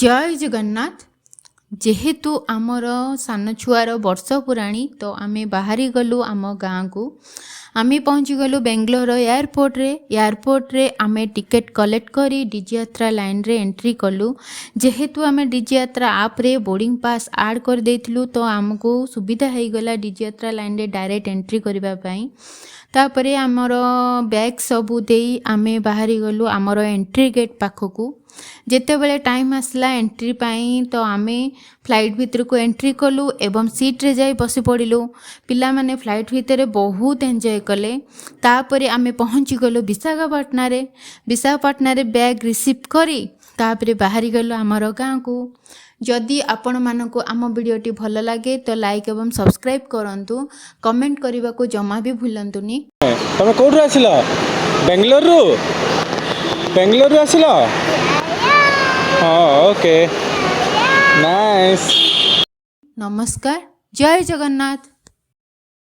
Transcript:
ଜୟ ଜଗନ୍ନାଥ। ଯେହେତୁ ଆମର ସାନ ଛୁଆର ବର୍ଷ ପୁରାଣି, ତ ଆମେ ବାହାରି ଗଲୁ ଆମ ଗାଁକୁ। ଆମେ ପହଞ୍ଚିଗଲୁ ବେଙ୍ଗଲୋର ଏୟାରପୋର୍ଟରେ। ଏୟାରପୋର୍ଟରେ ଆମେ ଟିକେଟ୍ କଲେକ୍ଟ କରି ଡିଜିଯାତ୍ରା ଲାଇନ୍ରେ ଏଣ୍ଟ୍ରି କଲୁ। ଯେହେତୁ ଆମେ ଡିଜିଯାତ୍ରା ଆପ୍ରେ ବୋର୍ଡ଼ିଂ ପାସ୍ ଆଡ଼୍ କରିଦେଇଥିଲୁ, ତ ଆମକୁ ସୁବିଧା ହେଇଗଲା ଡିଜିଯାତ୍ରା ଲାଇନ୍ରେ ଡାଇରେକ୍ଟ ଏଣ୍ଟ୍ରି କରିବା ପାଇଁ। ତାପରେ ଆମର ବ୍ୟାଗ୍ ସବୁ ଦେଇ ଆମେ ବାହାରି ଗଲୁ ଆମର ଏଣ୍ଟ୍ରି ଗେଟ୍ ପାଖକୁ। ଯେତେବେଳେ ଟାଇମ୍ ଆସିଲା ଏଣ୍ଟ୍ରି ପାଇଁ, ତ ଆମେ ଫ୍ଲାଇଟ୍ ଭିତରକୁ ଏଣ୍ଟ୍ରି କଲୁ ଏବଂ ସିଟ୍ରେ ଯାଇ ବସି ପଡ଼ିଲୁ। ପିଲାମାନେ ଫ୍ଲାଇଟ୍ ଭିତରେ ବହୁତ ଏନ୍ଜୟ କଲେ। ତାପରେ ଆମେ ପହଞ୍ଚିଗଲୁ ବିଶାଖାପାଟଣାରେ। ବିଶାଖାପାଟଣାରେ ବ୍ୟାଗ୍ ରିସିଭ୍ କରି ତାପରେ ବାହାରିଗଲୁ ଆମର ଗାଁକୁ। ଯଦି ଆପଣମାନଙ୍କୁ ଆମ ଭିଡ଼ିଓଟି ଭଲ ଲାଗେ, ତ ଲାଇକ୍ ଏବଂ ସବସ୍କ୍ରାଇବ୍ କରନ୍ତୁ। କମେଣ୍ଟ କରିବାକୁ ଜମା ବି ଭୁଲନ୍ତୁନି। ତମେ କୋଉଠୁ ଆସିଲ? ବେଙ୍ଗଲୋରରୁ? ବେଙ୍ଗଲୋରରୁ ଆସିଲ? ହଁ, ଓକେ, ନାଇସ୍। ନମସ୍କାର, ଜୟ ଜଗନ୍ନାଥ।